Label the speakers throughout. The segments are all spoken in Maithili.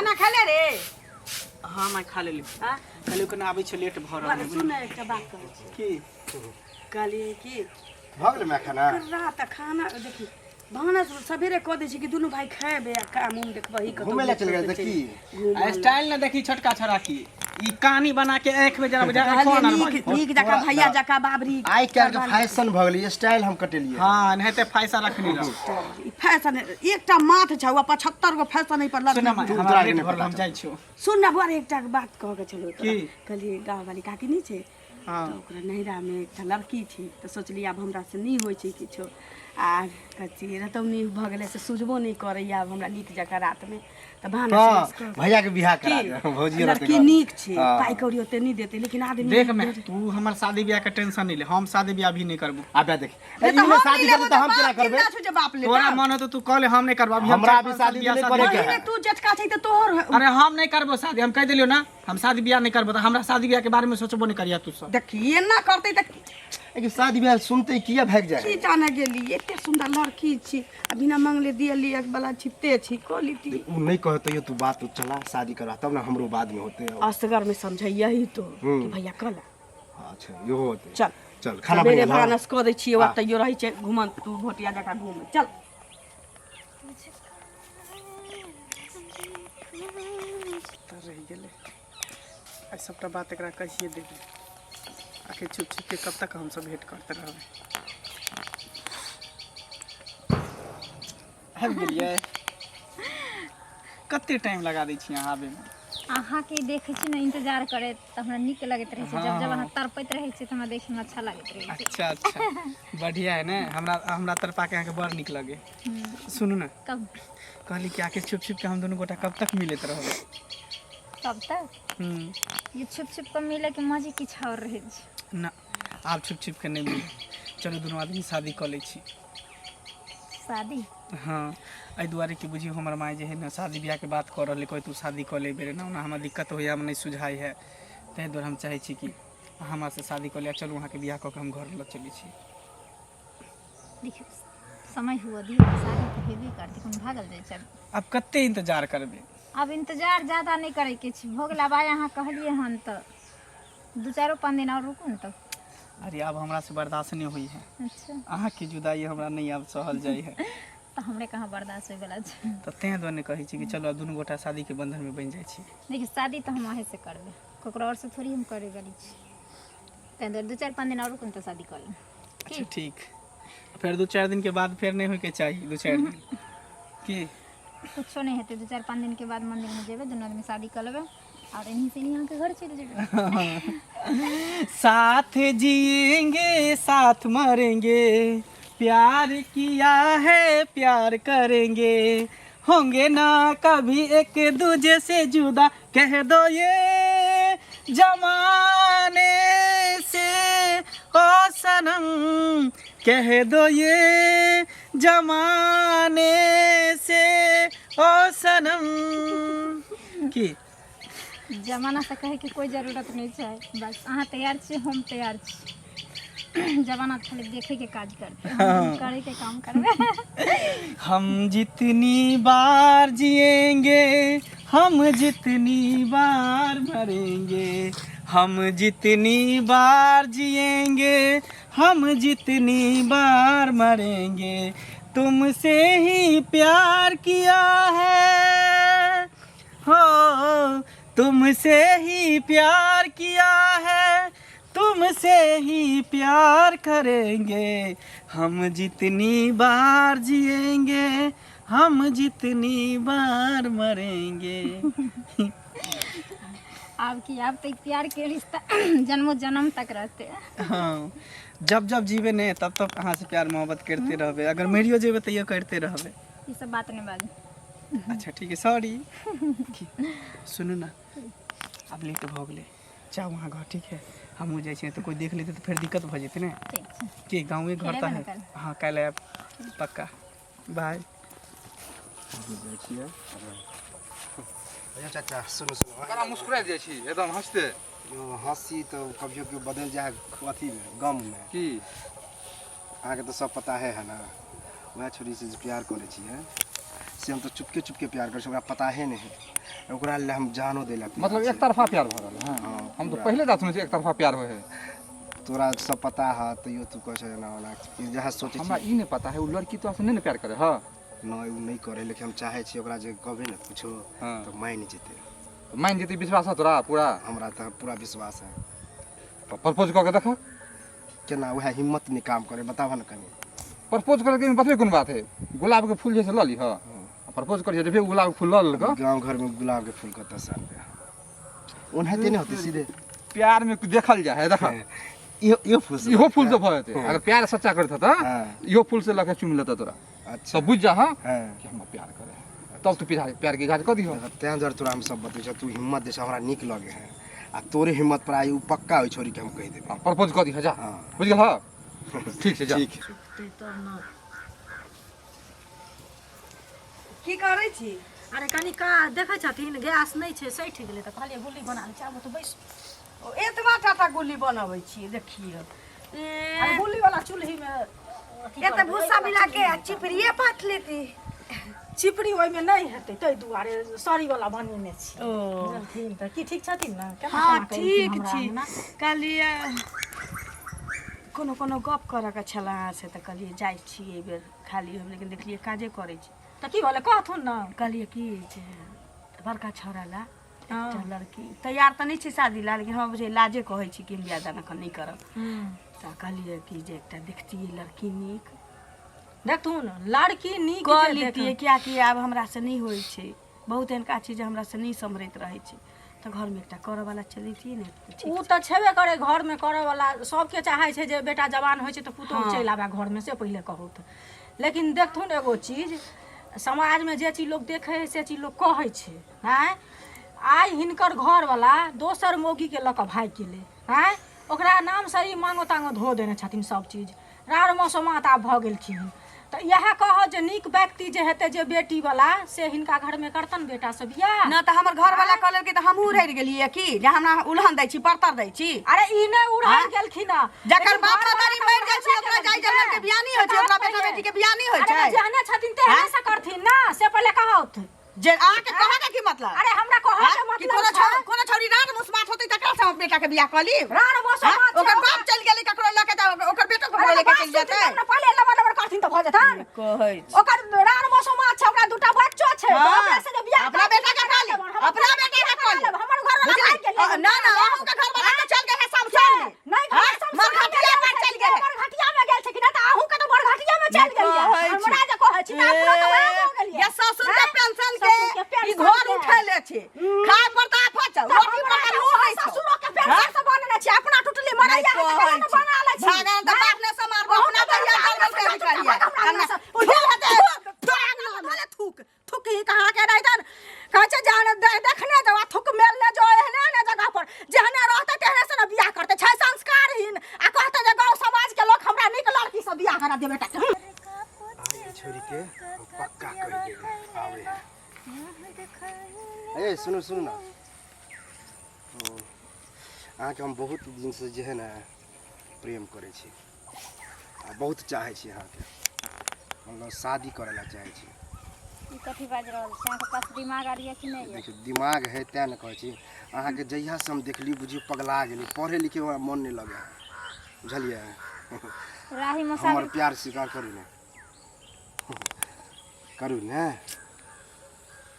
Speaker 1: खाना खा ले रे।
Speaker 2: हाँ मैं खा लेली।
Speaker 1: हाँ?
Speaker 2: कहलियो केना आबै छै, लेट भऽ रहल
Speaker 1: अरे
Speaker 2: है।
Speaker 1: सुन ने, एकटा बात कहै छी।
Speaker 2: की?
Speaker 1: कहलियै कि
Speaker 3: भऽ गेलै माय खाना?
Speaker 1: रात खाना देखी, भानस सबेरे कऽ दै छी कि दुनू भाई खेबै आ काम उम देखबही कतौ।
Speaker 3: घुमै लए चलि गेल तऽ की?
Speaker 2: आ स्टाइल ने देखी छोटका छोरा की, ई कानी बना के आँखि में जेना बुझा
Speaker 1: कहलियै
Speaker 2: एखन
Speaker 1: नीक नीक जकाँ भैया जकाँ बाबरी।
Speaker 3: आइ काल्हि के फैशन भऽ गेलै, स्टाइल हम कटेलियै।
Speaker 2: हाँ, नहीं ते फायसा रखनी रह।
Speaker 1: ई फैशन एकटा माथ छौ आ 75 गो फैशन एहि पर
Speaker 2: सुन
Speaker 1: लग।
Speaker 2: माय,
Speaker 3: तू
Speaker 2: हमरा
Speaker 3: तोरा
Speaker 2: लेट
Speaker 3: नहि
Speaker 2: भऽ रहल,
Speaker 3: पता
Speaker 2: हम
Speaker 3: छौ।
Speaker 2: जाइ छियौ।
Speaker 1: सुन ने बुआ रे, एकटा बात कहऽ के छलौ तोरा।
Speaker 2: की?
Speaker 1: कहलियै गाँव वाली काकी नहि छै?
Speaker 2: हाँ।
Speaker 1: तऽ ओकरा नैहरामे एकटा लड़की छै, तऽ सोचलियै आब हमरासँ नहि होइ छै किछो आ कथी रतौनी भऽ गेलै से सुझबो नहि करैए आब हमरा नीक जकाँ रातिमे, तऽ भानस
Speaker 3: हाँ
Speaker 1: उनस कऽ
Speaker 3: भैया के बियाह करा
Speaker 1: की?
Speaker 3: दे, भौजी रहतै
Speaker 1: लड़की
Speaker 3: घरमे।
Speaker 1: नीक छै।
Speaker 3: हाँ।
Speaker 1: पाइ कौड़ी ओते नहि देतै, लेकिन आदमी
Speaker 2: देख मैं, तू हमर शादी ब्याह के टेंशन नहीं ले, हम शादी ब्याह भी नहीं करबो।
Speaker 3: आबे देख।
Speaker 1: नहि
Speaker 3: ई
Speaker 1: तऽ
Speaker 3: नहि
Speaker 1: हम
Speaker 3: शादी
Speaker 1: नहि लेबो
Speaker 3: करबै तऽ हम
Speaker 1: तऽ
Speaker 3: केना
Speaker 1: बाप
Speaker 3: करबै?
Speaker 1: जिन्दा छौ जे बाप लेतौ।
Speaker 2: तोरा मन होतो तू कह ले, हम नहीं करबो। अभी हम
Speaker 3: हमरा
Speaker 2: चारि
Speaker 3: अभी
Speaker 2: पाँच साल
Speaker 3: शादी
Speaker 2: बियाह
Speaker 3: नहि
Speaker 2: शादी
Speaker 3: करैके
Speaker 1: पहिने
Speaker 3: है।
Speaker 1: तू जेठका छै तऽ तोहर।
Speaker 2: अरे हम नहीं करबो शादी, हम कह देलियो ना, हम शादी ब्याह नहीं करबो, तऽ हमरा शादी ब्याह के बारे में सोचबो नहीं करिया तू सब।
Speaker 1: देखी, एना करतै तऽ
Speaker 3: लेकिन शादी बियाह सुनते किया भागि जाए?
Speaker 1: की जाने गेली, एते सुंदर लड़की छी आ बिना मंगले दियली एक वाला छिपते छी, कऽ लीती।
Speaker 3: उ नहीं कहते तू बात चला, शादी करवा तब ना हमरो बाद में होते।
Speaker 1: असगर में समझैया ही तो कि भैया कला।
Speaker 3: अच्छा, इहो होते।
Speaker 1: चल
Speaker 3: चल, खाना
Speaker 1: सबेरे
Speaker 3: बनि गेल?
Speaker 1: भानस कऽ दै छियै, तैयो रहै छै घुमन, तू भोटिया जकाँ घूम, चल।
Speaker 2: तऽ रहि गेलै आइ सबटा बात एकरा कहिए देबै। आखिर छुप छुप के कब तक हमसब भेंट करते रहबै? आबि गेलियै? कते टाइम लगा दै छी अहाँ आबैमे।
Speaker 4: अहाँके देखै छी ने इंतजार करैत तऽ हमरा नीक लगैत रहै छै। जब जब अहाँ तड़पैत रहै छी तऽ हमरा देखैमे अच्छा लागैत रहै छै।
Speaker 2: अच्छा अच्छा, बढ़िया है ने। हमरा हमरा तड़पा के अहाँके बड़ नीक लगे। सुनू ने।
Speaker 4: कब?
Speaker 2: कहली कि आखिर छुप छुप के हम दुनू गोटा कब तक मिलैत रहबै?
Speaker 4: तब तक। ये छुप छुप कऽ मिले के मजे किछु और रहै छै।
Speaker 2: ना, आब छुप छुप के नहि मिले, चलू दुनू आदमी शादी कऽ लै छी।
Speaker 4: शादी?
Speaker 2: हाँ, एहि दुआरे कि बुझियौ हमर माय जे है ने शादी बियाहके बात कऽ रहलै, कहै तू शादी कऽ ले बेरे ने, ओना हमरा दिक्कत होइए, हमरा नहि सुझाइ है, ताहि दुआरे हम चाहै छी कि अहाँ हमरासँ शादी कऽ लिअ। चलू, अहाँके बियाह कऽ के हम घर लऽ चलै छी।
Speaker 4: देखियौ, समय हुअ दियौ, शादी तऽ हेबे करतै, कोनो भागल जाइ छै?
Speaker 2: आब कते इंतजार करबै?
Speaker 4: आब इंतजार ज्यादा नहि करैके छै, भऽ गेल। आब आइ अहाँ कहलियै हन तऽ दू चारो पाँच दिन आओर रुकू ने तऽ।
Speaker 2: अरे आब हमरा से बर्दाश्त नहि होइ है।
Speaker 4: अच्छा।
Speaker 2: अहाँके जुदाई हमरा नहि आब सहल जाइ है।
Speaker 4: तऽ हमरे कहाँ बर्दाश्त होइवला छै?
Speaker 2: तऽ तें दुआरे कहै छी कि चलू आब दुनू गोटा शादीके बंधनमे बनि जाइ छी।
Speaker 4: देखियौ, शादी तऽ हम अहीँसँ करबै, ककरो आओरसँ थोड़ी हम करै वाली छी। ताहि दुआरे दू चारि पाँच दिन आओर रुकू ने तऽ शादी कऽ लेब।
Speaker 2: अच्छा ठीक, फेर दू चारि दिनके बाद फेर नहि होइके चाही दू चारि दिन की।
Speaker 4: कुछो नहि हेतै, दू चारि पाँच दिनके बाद मन्दिरमे जेबै, दुनू आदमी शादी कऽ लेबै आओर एनही से एनही अहाँके घर चलि जेबै।
Speaker 2: साथ जिएंगे साथ मरेंगे, प्यार किया है प्यार करेंगे, होंगे ना कभी एक दूजे से जुदा, कह दो ये जमाने से ओ सनम, कह दो ये जमाने से ओ सनम की।
Speaker 4: जमाना से कहैके कोइ जरूरत नहि छै, बस अहाँ तैयार छी, हम तैयार छी। जमाना खाली देखैके काज करतै, हम करैके काम करबै।
Speaker 2: हम जितनी बार जिएंगे, हम जितनी बार मरेंगे, हम जितनी बार जिएंगे, हम जितनी बार मरेंगे, तुमसे ही प्यार किया है, हो तुमसे ही प्यार किया है, तुमसे ही प्यार करेंगे, हम जितनी बार जिएंगे, हम जितनी बार मरेंगे।
Speaker 4: आब की, आब तऽ ई प्यार के रिश्ता जन्मो जन्म तक रहते।
Speaker 2: हाँ, जब जब जीवे ने तब तब अहाँ से प्यार मोहब्बत करते रहबे, अगर मरियो जेबे तैयो करते रहबे।
Speaker 4: ई सब बात नहि बाजू।
Speaker 2: अच्छा ठीक है, सॉरी। सुनू ना, आब लेट भऽ गेलै, जाउ अहाँ घर, ठीक है? हमहूँ जाइ छियै, तऽ कोइ देख लेतै तऽ फेर दिक्कत भऽ जेतै ने।
Speaker 4: ठीक छै।
Speaker 2: कि गाँवे घर
Speaker 4: फेर
Speaker 2: तऽ
Speaker 4: एबै
Speaker 2: है।
Speaker 4: ने काल्हि?
Speaker 2: हाँ, काल्हि आयब पक्का। बाय।
Speaker 3: जाइ छियै। भैया चाचा, सुनू सुनू।
Speaker 5: बड़ा मुस्कुराइत जाइ छी एकदम हँसते।
Speaker 3: यौ, हँसी तऽ कभियो कभियो बदलि जाइ है अथीमे, गममे।
Speaker 5: की?
Speaker 3: अहाँके तऽ सब पता है, है ने? वएह छोड़ी से जे प्यार करै छियै से हम तऽ चुपके चुपके प्यार करै छी, ओकरा पताहे नहि है। ओकरा लेल हम जानो दै लए तैयार
Speaker 5: मतलब
Speaker 3: छी।
Speaker 5: एक तरफा प्यार भऽ रहल है।
Speaker 3: हाँ,
Speaker 5: हम तऽ
Speaker 3: पूरा।
Speaker 5: पहिले दा सुनै छी एक तरफा प्यार होइ है।
Speaker 3: तोरा सब पता है तैयो तू कहै छह एना ओना कि जहाँ सोचै
Speaker 5: हमरा
Speaker 3: छी।
Speaker 5: ई नहि पता है ओ लड़की तोरा से नहि ने प्यार करे है?
Speaker 3: नहि, ओ नहि करे, लेकिन हम चाहै छी ओकरा जे कहबै ने कुछो तऽ मानि जेतै।
Speaker 5: मानि जेतै, विश्वास है तोरा पूरा?
Speaker 3: हमरा तऽ पूरा विश्वास है।
Speaker 5: तऽ प्रपोज कऽ के देख।
Speaker 3: केना? उएह हिम्मत नहि काम करे, बताबह ने कनि।
Speaker 5: प्रपोज करे के बतबे कोन बात है, गुलाब के फूल जे से लऽ लीह, प्रपोज करिहे। जब गुलाब के फूल लऽ लेलक।
Speaker 3: गाँव घरमे गुलाब के फूल कतऽसँ आनबै? ओनाहिते नहि होतै सीधे।
Speaker 5: प्यार में देखल जाए है, देख।
Speaker 3: इहो इहो फूल से
Speaker 5: इहो फूल से भऽ जेतै अगर प्यार सच्चा करैत तऽ इहो फूल से लऽ के चुमि लेतै तोरा।
Speaker 3: अच्छा।
Speaker 5: सब बुझि जा हँ
Speaker 3: हँ
Speaker 5: कि हमरा प्यार करे है, तब तू प्यार प्यार के इजहार कऽ दिहो।
Speaker 3: तें दुआरे तोरा हम सब बतबै छौ, तू हिम्मत दै छौ, हमरा नीक लगे है आ तोरे हिम्मत पर आई ओ पक्का ओहि छोरी के हम कहि देबै।
Speaker 5: प्रपोज कऽ दिहो, जा।
Speaker 3: हँ।
Speaker 5: बुझि गेल हँ? ठीक छै, जा।
Speaker 3: ठीक।
Speaker 6: तब ने
Speaker 1: की करै छी?
Speaker 6: अरे कनि का देखै छथिन, गैस नहि छै, सठि गेलै तऽ कहलियै गुल्ली बना लै छी। आब तऽ बैस।
Speaker 1: ओ एतबा टाटा गुल्ली बनबै छियै, देखियौ।
Speaker 6: अरे गुल्ली वाला चूल्हीमे अथी
Speaker 1: एते
Speaker 6: करबै,
Speaker 1: भूसा
Speaker 6: ओहि
Speaker 1: मिला
Speaker 6: वाला
Speaker 1: के आ चिपरिये पाथ लेती।
Speaker 6: चिपरी ओहिमे नहि हेतै, ताहि दुआरे सरी वाला बनेने छी।
Speaker 1: ओ
Speaker 6: बुझलखिन तऽ की ठीक छथिन ने? केना
Speaker 1: हँ
Speaker 6: केना कयलखिन
Speaker 1: ठीक
Speaker 6: हमरा
Speaker 1: छी।
Speaker 6: अङ्गना?
Speaker 1: कहलियै कोनो कोनो गप करऽके छलै अहाँसँ, तऽ कहलियै जाइ छी एहि बेर खाली हम, लेकिन देखलियै काजे करै छी।
Speaker 6: तऽ की भेलै, कहथुन ने।
Speaker 1: कहलियै की जे बड़का छौड़ा ला एकटा लड़की तैयार तऽ नहि छै शादी ला, लेकिन हमरा बुझै लाजे कहै छी कि हम बियाह दान एखन नहि करब। तऽ कहलियै कि जे एकटा देखतियै लड़की नीक।
Speaker 6: देखथुन लड़की नीक
Speaker 1: कऽ
Speaker 6: जे
Speaker 1: लेतियै, किएकि आब हमरासँ नहि होइ छै, बहुत एहन काज छै जे हमरासँ नहि सम्हरैत रहै छै, तऽ घरमे एकटा करऽवला चलैतियै ने तऽ ठीक।
Speaker 6: ओ तऽ छेबे करे, घरमे करऽवला सबके चाहै छै जे बेटा जवान होइ छै तऽ पुतोहु चलि आबै घरमे, से पहिले कहू। लेकिन देखथुन एगो चीज, समाजमे जे चीज लोक देखै हइ से चीज लोक कहै छै। आँय, आइ हिनकर घरवला दोसर मौगीके लऽ कऽ भागि गेलै। आँय, ओकरा नामसँ ई मांगो तांगो धो देने छथिन, सब चीज राड़ मसोमात आब भऽ गेलखिन। तऽ इएह कहत जे नीक व्यक्ति जे हेतै, जे बेटीवला, से हिनका घरमे करतन बेटासँ बियाह।
Speaker 1: न तऽ हमर घरवाला कहलकै तऽ हमहूँ रहि गेलियै की जे हमरा उलहन दै छी, परतर दै छी।
Speaker 6: अरे ई नहि उड़ान गेलखिन हँ।
Speaker 1: जकर बाप महतारी मरि जाइ छै ओकरा जाय जंगल के बियाह नहि होइ छै, ओकरा बेटा बेटी के बियाह नहि होइ
Speaker 6: अरे
Speaker 1: छै।
Speaker 6: जेहने छथिन तेहने से करथिन ना, से पहिले कहौथ।
Speaker 1: जे अहाँके कहऽ के की मतलब?
Speaker 6: अरे हमरा कहऽ के
Speaker 1: कि
Speaker 6: मतलब
Speaker 1: कोनो
Speaker 6: छै।
Speaker 1: कोनो छौरी रात मुसमात होतै तकरा से हम बेटा के बियाह कऽ ली?
Speaker 6: राड़ मसोमात छै,
Speaker 1: ओकर बाप चलि गेलै ककरो लऽ के तऽ ओकर बेटो ककरो
Speaker 6: अरे
Speaker 1: लऽ के
Speaker 6: बात
Speaker 1: चलि
Speaker 6: सुनथिन
Speaker 1: जेतै।
Speaker 6: तब ने, पहिले लबर लबर करथिन तऽ भऽ जेतन।
Speaker 1: कहै
Speaker 6: ओकर राड़ मसोमात छै, ओकरा दूटा बच्चो छै, तऽ ओकरा से जे बियाह
Speaker 1: अपना
Speaker 6: करथिन
Speaker 1: बेटा के
Speaker 6: तऽ
Speaker 1: कऽ ली,
Speaker 6: हमर
Speaker 1: अपना बेटा के कऽ ली।
Speaker 6: हमर घरवाला
Speaker 1: बुझली?
Speaker 6: भागि गेलै।
Speaker 1: ना ना, अहूँ के घरवाला तऽ चलि गेल है शमशान में।
Speaker 6: नहि, घर
Speaker 1: हाँ?
Speaker 6: शमशान में
Speaker 1: मरघटिया
Speaker 6: गेल
Speaker 1: पर
Speaker 6: छै,
Speaker 1: चलि गेल है।
Speaker 6: मरघटिया में गेल छै कि नहि? तऽ अहूँ के तऽ मरघटिया में चलि गेलियै।
Speaker 1: कहै छी।
Speaker 6: हमरा जे कहै छी तऽ अपनो तऽ वएह भऽ गेलियै।
Speaker 1: ये ससुर के पेंशन के
Speaker 6: ससुर के
Speaker 1: ई
Speaker 6: पेंशन
Speaker 1: घर
Speaker 6: के।
Speaker 1: उठेले छै, खाय पर तऽ आफत छौ,
Speaker 6: तऽ
Speaker 1: रोटी
Speaker 6: हमरा
Speaker 1: पर तऽ
Speaker 6: जे
Speaker 1: नून नहि छौ।
Speaker 6: ससुरो के पेंशन से बनेने छी, अपना टुटली मरैया है तऽ केना ने बना लै छी।
Speaker 1: भागल तऽ बाप ने समारबो, अपना
Speaker 6: अहूँ
Speaker 1: भैया
Speaker 6: तऽ
Speaker 1: जंगल के निकालिए।
Speaker 6: हमरा अंगना से
Speaker 1: उठेल हेतै।
Speaker 6: तोरा अंगना में धोले थूक थूक ही कहाँ के रहितन। कहै छै जान देखने जाओ आ थूक मेलने जो एहने एहने जगह पर, जेहने रहतै तेहने से ने बियाह करतै। छै संस्कारहीन आ कहतै जे गाँव समाज के लोक हमरा नीक लड़की से बियाह करा दे बेटा के।
Speaker 3: आइ ई छोरी के हम पक्का कहि देबै। आबै है। ए सुनू सुनू ने, ओ, अहाँके हम बहुत दिनसँ जे है ने प्रेम करै छी आ बहुत चाहै छी अहाँके, मतलब शादी करै लए चाहै छी।
Speaker 4: ई कथी बाजि रहल छी? अहाँके पास दिमाग आर यऽ कि नहि यऽ?
Speaker 3: देखियौ, दिमाग है तेँ ने कहै छी अहाँके। जहियासँ हम देखली बुझियौ पगला गेली, पढ़ै लिखै हमरा मन नहि लगै है, बुझलियै?
Speaker 4: राही
Speaker 3: हमर
Speaker 4: मुसाफिर
Speaker 3: प्यार स्वीकार करू ने, करू ने।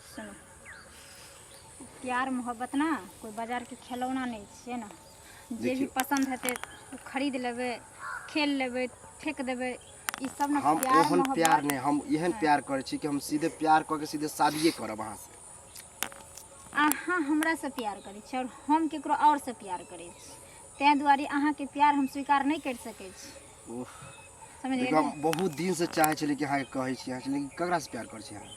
Speaker 4: सुनू, प्यार मोहब्बत ना कोइ बाजारके खेलौना नहि छियै ने जे भी
Speaker 3: देखियौ।
Speaker 4: पसन्द हेतै ओ खरीद लेबै, खेल लेबै, फेक देबै, ई सब ने
Speaker 3: हम
Speaker 4: प्यार
Speaker 3: ओहन प्यार
Speaker 4: मोहब्बत
Speaker 3: नहि, हम एहन प्यार करै छी कि हम सीधे प्यार कऽ के सीधे शादिए करब अहाँसँ।
Speaker 4: अहाँ हमरासँ प्यार करै छी आओर हम केकरो आओरसँ प्यार करै छी, ताहि दुआरे अहाँके प्यार हम स्वीकार नहि करि सकै छी।
Speaker 3: उफ,
Speaker 4: समझ
Speaker 3: देखियौ,
Speaker 4: गेलियै?
Speaker 3: हम बहुत दिनसँ चाहै छलियै कि अहाँके कहै छी अहाँके, लेकिन ककरासँ प्यार करै छी अहाँ?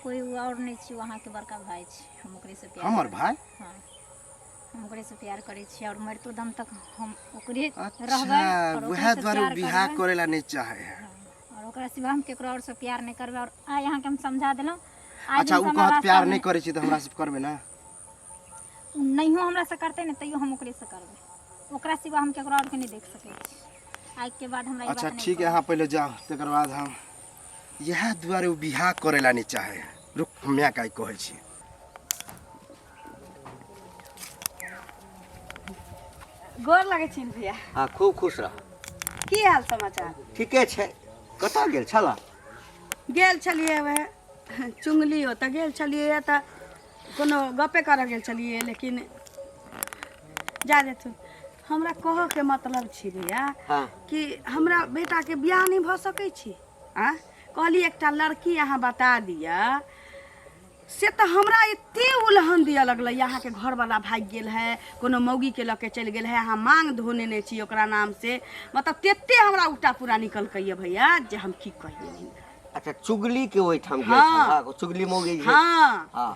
Speaker 4: कोइ ओ आओर नहि छी, ओ अहाँके बड़का भाय छी, हम ओकरेसँ प्यार
Speaker 3: हमर
Speaker 4: करै-
Speaker 3: भाय?
Speaker 4: हँ, हम ओकरेसँ प्यार करै छी आओर मरितो दम तक हम ओकरे
Speaker 3: अच्छा
Speaker 4: रहबै आओर
Speaker 3: उएह
Speaker 4: ओकरेसँ
Speaker 3: दुआरे
Speaker 4: प्यार
Speaker 3: बियाह
Speaker 4: करबै।
Speaker 3: करै लए नहि चाहै है।
Speaker 4: आओर ओकरा सिवा हम केकरो आओर से प्यार नहि करबै। आओर आइ अहाँके हम समझा देलहुँ, आइ
Speaker 3: अच्छा,
Speaker 4: दिनसँ
Speaker 3: ओ
Speaker 4: हमरा
Speaker 3: कहत प्यार
Speaker 4: रास्तामे
Speaker 3: नहि करै छी तऽ हमरासँ करबै ने?
Speaker 4: ओ नहियो हमरासँ करतै ने तैयो हम ओकरेसँ करबै। ओकरा सिवा हम केकरो आओरके नहि देख सकै छी। आइके बाद हमरा ई
Speaker 3: अच्छा
Speaker 4: बात नहि
Speaker 3: ठीक है,
Speaker 4: कहू।
Speaker 3: अहाँ पहिले जाउ, तकर बाद हम इएह दुआरे ओ बियाह करै ला नहि चाहे है। रुक, हम मायके आइ कहै छी।
Speaker 1: गोर लगै छी भैया।
Speaker 7: हाँ, खूब खुश रह।
Speaker 1: की हाल समाचार?
Speaker 7: ठीके छै। कतऽ गेल छलऽ?
Speaker 1: गेल छलियै वएह चुंगली ओतऽ गेल छलियै तऽ कोनो गपे करऽ गेल छलियै, लेकिन जा देथुन। हमरा कहऽके मतलब छी भैया कि हमरा बेटाके बियाह नहि भऽ सकै छी। आँ कहली एकटा लड़की अहाँ बता दिअ से तऽ हमरा एते उलहन दिअ लगलै, अहाँके घरवला भागि गेल है, कोनो मौगीके लऽ के चलि गेल है, अहाँ माँग धो नेने छी ओकरा नाम से, मतलब तेते हमरा उल्टा पूरा निकलकै भैया जे हम की कहियै हिनका।
Speaker 7: अच्छा, चुगली के ओहिठाम गेल
Speaker 1: हाँ।
Speaker 7: छल? चुगली मौगी जे-
Speaker 1: हाँ।
Speaker 7: हाँ,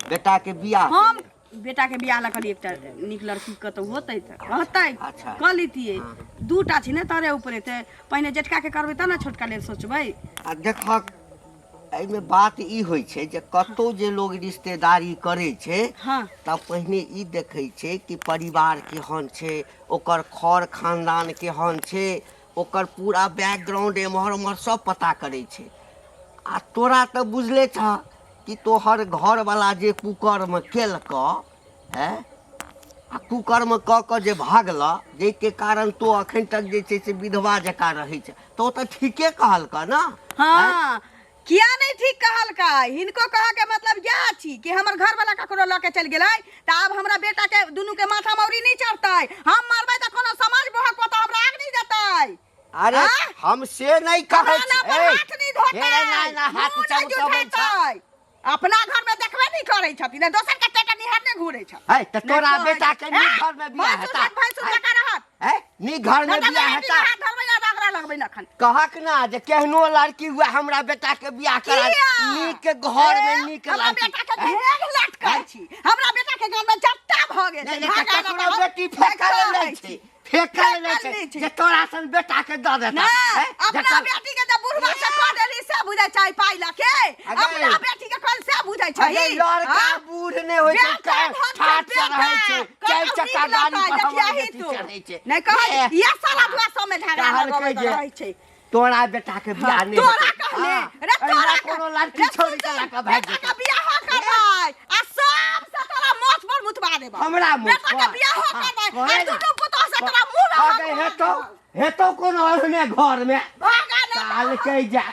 Speaker 7: बेटा के बियाह के
Speaker 1: हम
Speaker 7: लेल।
Speaker 1: बेटा के बियाह लए कहलियै एकटा नीक लड़की कतौ होतै तऽ रहतै।
Speaker 7: अच्छा।
Speaker 1: कऽ लितियै। दूटा छै ने तोरे ऊपरे, तऽ पहिने जेठका के करबै तब ने छोटका लेल सोचबै।
Speaker 7: आ देखक, एहिमे बात ई होइ छै जे कतौ जे लोग रिश्तेदारी करै छै तऽ पहिने ई देखै छै कि परिवार केहन छै, ओकर खर खानदान केहन छै, ओकर पूरा बैकग्राउंड एम्हर ओम्हर सब पता करै छै। आ तोरा तऽ बुझले छह कि तोहर घरवला जे कुकर्म केलकऽ हैं आ कुकर्म कऽ कऽ जे भागलऽ, जाहिके कारण तो अखन तक जे छै से विधवा जकाँ रहै छै, तऽ ओ तऽ ठीके कहलकऽ ने?
Speaker 1: हाँ, किया नहीं ठीक कहलकै? हिनको कहऽ के मतलब इएह छी कि हमर घरवाला ककरो लऽ के चलि गेलै तऽ आब हमरा बेटा के दुनू के माथा मौरी नहीं चढ़तै। हम मरबै तऽ कोनो समाज बोहक पता हमरा आग नहीं देतै।
Speaker 7: अरे हम से नहीं कहै
Speaker 1: हमरा नाम पर
Speaker 7: छी।
Speaker 1: हाथ नहीं धोतै,
Speaker 7: हे रे, ना, ना, हाथ
Speaker 1: मुँह नहीं
Speaker 7: चमकबै छ।
Speaker 1: जुठेतै। अपना घर में देखबे नहीं करै छथिन, दोसर के टेटा निहारने घूरै छ।
Speaker 7: है तऽ
Speaker 1: नहीं
Speaker 7: तोरा
Speaker 1: कहै
Speaker 7: बेटा के नीक
Speaker 1: ए,
Speaker 7: घर में बियाह
Speaker 1: भैंसुर
Speaker 7: हेता।
Speaker 1: भैंसुर जकाँ रहत।
Speaker 7: है नीक घर में
Speaker 1: नहि तऽ
Speaker 7: बियाह
Speaker 1: बेटी
Speaker 7: हेता।
Speaker 1: हाथ धरबै ना तऽ अगरा लगबै ना एखन।
Speaker 7: कहक ना जे केहनो लड़की हुए हमरा बेटा के बियाह करा।
Speaker 1: किया?
Speaker 7: नीक घर में
Speaker 1: ए,
Speaker 7: नीक
Speaker 1: हमरा
Speaker 7: लड़की।
Speaker 1: बेटा के घेर लटकै छी, हमरा बेटा के गाम में जट्टा भऽ गेल छै।
Speaker 7: नहि, नहि,
Speaker 1: भागा
Speaker 7: ककरो
Speaker 1: ना तऽ
Speaker 7: बेटी फेकल
Speaker 1: नहि
Speaker 7: नहि छै, फेकल नहि
Speaker 1: फेकल नहि
Speaker 7: छै
Speaker 1: छै।
Speaker 7: जे तोरा सन बेटा के दऽ देता।
Speaker 1: ना,
Speaker 7: हैं?
Speaker 1: अपना
Speaker 7: जकर-
Speaker 1: बेटी के जब बुढ़वा से कह देली से बुझै छै पाइ लऽ के।
Speaker 7: अगे।
Speaker 1: अपना बेटी के कहल से बुझै छै।
Speaker 7: अगे लड़का
Speaker 1: हाँ?
Speaker 7: बूढ़ नहि होइ छै,
Speaker 1: बेटा धन छै,
Speaker 7: ठाठ से रहै छै,
Speaker 1: बेटा।
Speaker 7: चारि
Speaker 1: कतौ
Speaker 7: चक्का
Speaker 1: नीक
Speaker 7: गाड़ी
Speaker 1: लगतै,
Speaker 7: पर हमर
Speaker 1: देखियही
Speaker 7: बेटी
Speaker 1: तू।
Speaker 7: चढ़ै छै।
Speaker 1: नहि कहै,
Speaker 7: ए,
Speaker 1: ये साला दुआ सब में झगड़ा
Speaker 7: कहलकै
Speaker 1: लगबैत
Speaker 7: जे
Speaker 1: रहै छै।
Speaker 7: तोरा बेटा के बियाह नहि
Speaker 1: तोरा
Speaker 7: हेतै।
Speaker 1: कहने
Speaker 7: हाँ,
Speaker 1: रे
Speaker 7: एहिना
Speaker 1: तोरा
Speaker 7: कोनो लड़की
Speaker 1: रे
Speaker 7: छोड़ि के
Speaker 1: सुन,
Speaker 7: लऽ कऽ भागि
Speaker 1: बेटा के
Speaker 7: जेतै।
Speaker 1: बियाह करबै आ सब से तोरा मोछ पर मुतवा देबौ।
Speaker 7: हमरा मोछ
Speaker 1: बेटा के
Speaker 7: पर?
Speaker 1: बियाह
Speaker 7: हाँ,
Speaker 1: करबै
Speaker 7: करे
Speaker 1: आ
Speaker 7: ना।
Speaker 1: दुनू पुतोह से तोरा मुंह में
Speaker 7: अगे हेतौ, हेतौ कोनो ओहने घर में।
Speaker 1: भागा ना।
Speaker 7: कहलकै जे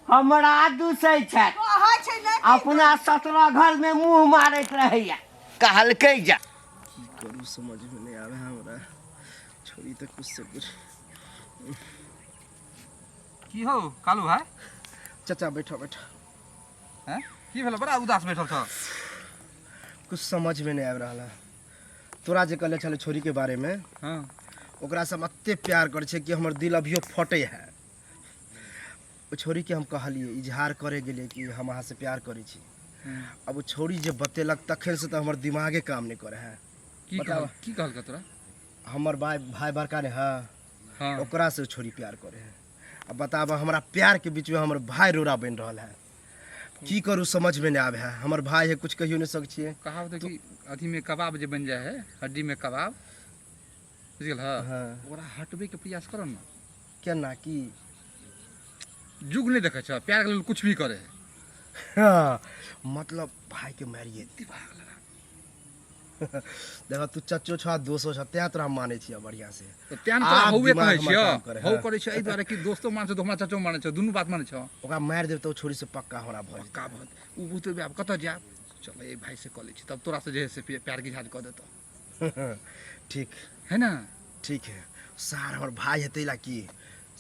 Speaker 7: हमरा दूसै छै,
Speaker 1: कहै छै ने कि
Speaker 7: अपना 17 घर में मुंह मारैत रहैया। कहलकै जे
Speaker 3: की करू समझ में नहीं आवे हमरा, छोड़ी तऽ कुछ से कुछ।
Speaker 5: की हौ कालू भाई?
Speaker 3: चाचा बैठो बैठो।
Speaker 5: हैं, की भेलो? बड़ा उदास बैठल छ।
Speaker 3: कुछ समझ में नहीं आबि रहल है। तोरा जे कहले छलै छोरी के बारे में,
Speaker 5: हाँ,
Speaker 3: ओकरा से हम एते प्यार करै छियै कि हमर दिल अभियो फटे है। ओ छोरी के हम कहलियै, इजहार करे गेलियै कि हम अहाँ से प्यार करै छी। अब ओ छोरी जे बतेलक तखन से तऽ हमर दिमागे काम नहीं करे है।
Speaker 5: की
Speaker 3: बताबऽ।
Speaker 5: कहल, की कहलकै तोरा?
Speaker 3: हमर भाई, भाई बड़का ने है,
Speaker 5: हाँ,
Speaker 3: ओकरा से छोरी प्यार करे है। अब बताबऽ, हमरा प्यार के बीच में हमर भाई रोड़ा बनि रहल है। की करू समझ में नहीं आवे है। हमर भाई है, कुछ कहियो नहीं सक छियै।
Speaker 5: कहावत है कि अथी में कबाब जे बन जाए है, हड्डी में कबाब, बुझ गेल?
Speaker 3: हाँ।
Speaker 5: ओकरा हटबे के प्रयास कर ना।
Speaker 3: केना की?
Speaker 5: जुग नहीं देखे छ, प्यार के लेल कुछ भी करे है।
Speaker 3: हाँ, मतलब भाई के मारिए।
Speaker 5: दिमाग लगा।
Speaker 3: देखो, तू चचो छ, दोसो छ, तें तोरा मानै छियै बढ़िया से।
Speaker 5: तऽ तें तोरा
Speaker 3: आब
Speaker 5: हौवे
Speaker 3: दिमाग
Speaker 5: कहै
Speaker 3: हमर
Speaker 5: छियौ।
Speaker 3: काम करे,
Speaker 5: हौ
Speaker 3: हाँ।
Speaker 5: करै छियौ एहि दुआरे कि दोस्तो मानै छौ, हमरा चचो मानै छौ, दुनू बात मानै छौ।
Speaker 3: ओकरा मारि देब तऽ ओ छोरी से पक्का हमरा भऽ जेतै।
Speaker 5: पक्का भऽ ओ बुझतै आब कतऽ जायब, चल एहि भाई से कऽ लै छी, तब तोरा से जे है से प्यार के इजहार कऽ देतौ।
Speaker 3: ठीक
Speaker 5: है ना?
Speaker 3: ठीक है सार, हमर भाई हेतै ला की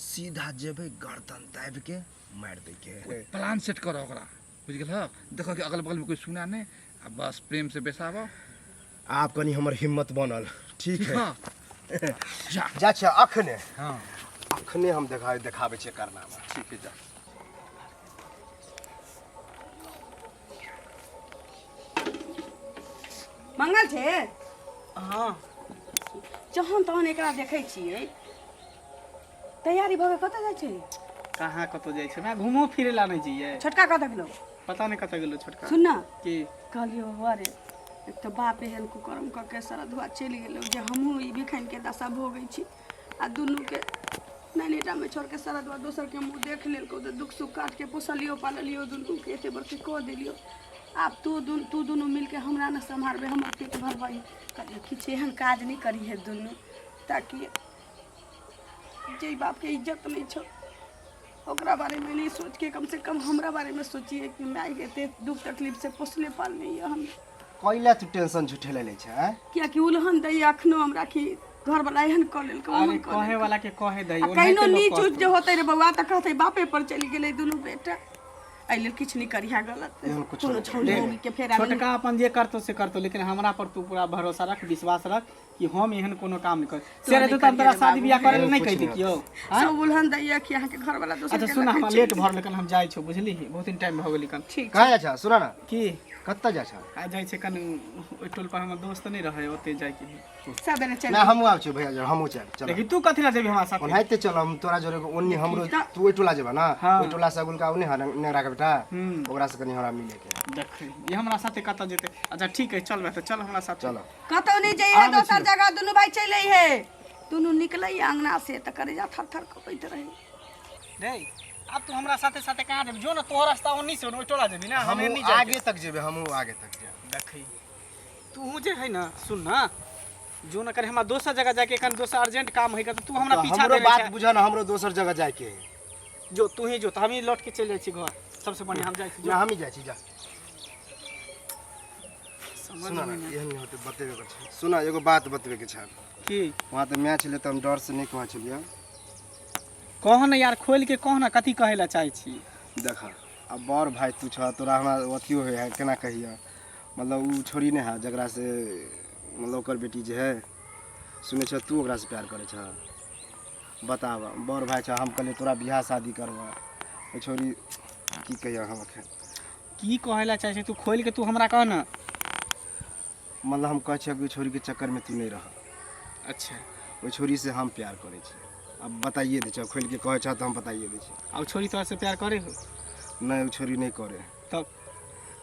Speaker 3: सीधा जेबै गर्दन दाबि के मारि दै के है।
Speaker 5: प्लान सेट कर ओकरा, बुझि गेलह? देखऽ कि अगल बगल में कोई सुना नहीं आ बस प्रेम से बेसाबऽ।
Speaker 3: आब कनी हमर हिम्मत बनल। ठीक है,
Speaker 5: जा।
Speaker 3: जा छियै अखने।
Speaker 5: हाँ,
Speaker 3: अखने हम देखाबै छियै करनामा।
Speaker 5: ठीक है, जा।
Speaker 1: मंगल छै?
Speaker 2: हाँ।
Speaker 1: जहन तहन एकरा देखै छियै तैयारी भऽ के कतऽ जाइ छै?
Speaker 2: कहाँ कतौ जाइ छै, मैं घूमो फिरे ला नहीं जइयै।
Speaker 1: छोटका कतऽ गेलौ?
Speaker 2: पता नहीं कतऽ गेलो छोटका।
Speaker 1: सुन ना।
Speaker 2: की?
Speaker 1: कहलियौ अरे एक तऽ बाप एहन कुकर्म कऽ के सरधुआ चलि गेलौ जे हमहूँ ई भिखनिके दशा भोगै छी आ दुनूके नैनीटा में छोड़ के सारा दुआ दोसर के मुँह देख लेलको तऽ दुख सुख काट के पोसलियो पाललियो दुनू के एते बड़के कऽ देलियो आब तू दुन तू दुनू मिलके हमरा ने सम्हारबे हमर पेट भरबै कहलियै किछु एहन काज नहि करिहे दुनू ताकि जाहि बापके इज्जत नहि छौ ओकरा बारेमे नहि सोचके कम से कम हमरा बारेमे सोचिए कि माय एते दुख तकलीफ से पोसले पालने यऽ हम
Speaker 3: कैला तू टेंशन झूठे ले लै छै आँय?
Speaker 1: कियाकि उलहन दैया अखनो हमरा कि घरवला एहन कऽ लेलकै
Speaker 2: अरे
Speaker 1: ओहन कऽ
Speaker 2: कहे
Speaker 1: लेलकै।
Speaker 2: वाला के कहे दही
Speaker 1: आ
Speaker 2: ओनाहिते
Speaker 1: कहिनो
Speaker 2: लोक
Speaker 1: नीच
Speaker 2: कहतौ।
Speaker 1: उच जे होतै रे बौआ तऽ कहतै बापे पर चलि गेलै दुनू बेटा एहि लेल किछु नहि करिहा गलत
Speaker 3: एहन कुछो
Speaker 1: कोनो
Speaker 3: नहि
Speaker 1: छौड़ी मौगी के फेरा मे
Speaker 2: छोटका अपन जे करतो से करतो लेकिन हमरा पर तू पूरा भरोसा रख विश्वास रख कि हम एहन कोनो काम नहि कर से रहितो तऽ हम तोरा शादी बियाह करे लए नहि कहिती कियो
Speaker 1: सब उलहन दैया कि अहाँके घरवला दोसर
Speaker 2: अच्छा
Speaker 1: के
Speaker 2: सुन
Speaker 1: लऽ
Speaker 2: हमरा
Speaker 1: के
Speaker 2: लेट
Speaker 1: चलि
Speaker 2: भऽ रहल कन हम जाइ छौ बुझली बहुत दिन टाइम भऽ गेल कन
Speaker 1: ठीक
Speaker 3: कहाँ जाइ छह सुन ना
Speaker 2: की
Speaker 3: कतऽ जाइ छह
Speaker 2: आ जाइ छै कन ओहि टोल पर हमर दोस्त नहि रहै ओते जाइके है
Speaker 1: सबेरे चलि
Speaker 3: ना हमहूँ आबै छियौ भैया जोरे हमहूँ चल चल
Speaker 2: देखी तू कथी लए जेबही हमरा साथे
Speaker 3: ओनाहिते चल हम तोरा जोरे ओन्नी हमरो तू ओहि टोला जेबा ना
Speaker 2: हाँ।
Speaker 3: ओहि टोला से अगुलका ओन्नी हर नेंगरा के बेटा
Speaker 2: हम्म।
Speaker 3: ओकरा से कनी हमरा मिले के है।
Speaker 2: देखी ये हमरा साथे कतऽ जेतै अच्छा ठीक है चल तऽ चल हमरा साथे
Speaker 3: चल
Speaker 1: कतौ नहि जइहे दोसर जगह दुनू भाई चलि अइहे दुनू निकलै अंगना से तऽ करेजा थर थर कपैत रहै
Speaker 2: रे आब तू हमरा साथे साथे कहाँ जेबी जो ना तोहर रास्ता ओन्नी से ओहि टोला जेबी ना हम
Speaker 3: हमहूँ
Speaker 2: एन्नी जाके
Speaker 3: आगे तक जेबै हमहूँ आगे तक जेबै
Speaker 2: देखी तू जे है ना सुन ना जो ना करे हमरा दोसर जगह जाके एखन दोसर अर्जेंट काम है तऽ तू हमरा
Speaker 3: तऽ
Speaker 2: पीछा
Speaker 3: हमरो
Speaker 2: देने
Speaker 3: बात
Speaker 2: छै
Speaker 3: बुझऽ ना हमरो दोसर जगह जाइके है
Speaker 2: जो तू ही जो तऽ हमही लौट के चलि जाइ छी घर सबसे बढ़िया हम जाइ छी जो
Speaker 3: ना हमही जाइ छी जा
Speaker 2: समझ
Speaker 3: सुन ना
Speaker 2: में नहीं
Speaker 3: एहन नहि होतै बतेबे के छै सुन एगो बात बतबे के छै
Speaker 2: की
Speaker 3: वहाँ तऽ मैच छलै तऽ हम डर से नहि कहै छलियै
Speaker 2: कह ना यार खोलि के कह ना कथी कहै लए चाहै छी
Speaker 3: देख आब बड़ भाय तू छह तोरा हमरा अथियो होइ है केना कहियऽ मतलब ओ छोड़ी नहि है जकरा से मतलब ओकर बेटी जे है सुनै छह तू ओकरासँ प्यार करै छह बताब बड़ भाय छह हम कहलियै तोरा बियाह शादी करबऽ ओ छोड़ी की कहियऽ हम एखन
Speaker 2: की कहै लए चाहै छी तू खोलि के तू हमरा कह ना
Speaker 3: मतलब हम कहै छियै कि ओहि छोड़ीके चक्करमे तू नहि रह
Speaker 2: अच्छा
Speaker 3: ओहि छोड़ीसँ हम प्यार करै छी आब बताइए दै छियै खोलि के कहै छह तऽ हम बताइए दै छी
Speaker 2: आ ओ छोरी तोरा से प्यार करे हो
Speaker 3: नहि ओ छोड़ी नहि करे
Speaker 2: तब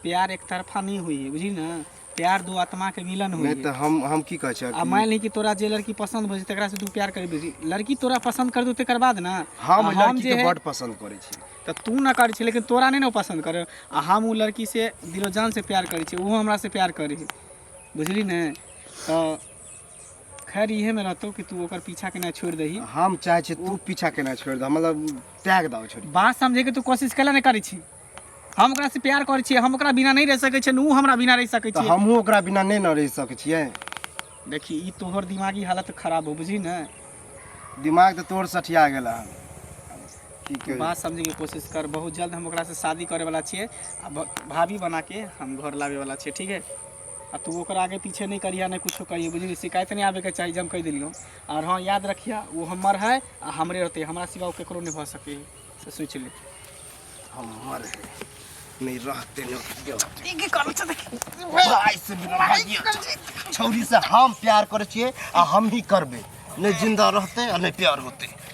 Speaker 2: प्यार एक तरफा नहीं हुई है बुझी ना प्यार दो आत्मा के मिलन हुई
Speaker 3: नहि
Speaker 2: है
Speaker 3: तऽ हम हम की कहै छियै
Speaker 2: आ मान ली कि तोरा जे लड़की पसंद हो तकरा से तू प्यार करबी लड़की तोरा पसंद कर दू तकर बाद ना
Speaker 3: हम
Speaker 2: आ
Speaker 3: ओहि लड़कीके
Speaker 2: जे है
Speaker 3: बड्ड पसन्द करै छी
Speaker 2: तऽ तू ना करै छी लेकिन तोरा नहि ने ओ पसंद करे आ हम ओ लड़की से दिलो जान से प्यार करै छी ओहो हमरा से प्यार करे है बुझली ने तऽ खैर इहे में रहतौ कि तू ओकर पीछा केना छोड़ि दही
Speaker 3: हम चाहै छी तू पीछा केना छोड़ि दह मतलब त्याग दह छोड़ी
Speaker 2: बात समझे के तू कोशिश कैला नहि करै छी हम ओकरा से प्यार करै छियै हम ओकरा बिना नहि रहि सकै छियै ओ हमरा बिना रहि सकै
Speaker 3: तऽ
Speaker 2: छियै
Speaker 3: हमहूँ ओकरा बिना नहि ने रहि सकै छियै
Speaker 2: देखी ई तोहर दिमागी हालत खराब हो बुझी ने
Speaker 3: दिमाग तऽ तोर सठिया गेल हन की कही
Speaker 2: बात समझैके कोशिश कर बहुत जल्द हम ओकरासँ शादी करैवला छियै आ भाभी बनाके हम घर लाबैवला छियै ठीक है आ तू ओकर आगे पीछे नहि करिहा नहि कुछो करिहे बुझली शिकायत नहि आबैके चाही जे हम कहि देलियौ आओर हँ याद रखिहा ओ हमर है आ हमरे रहतै हमरा सिवा ओ ककरो नहि भऽ सकै है से सोचि ले
Speaker 3: हमर है नहीं रहते नहीं की करै छै भाई से बिना भागिए छौरी से हम प्यार करै छियै आ हम ही करबै नहि जिंदा रहतै आ नहि प्यार होतै।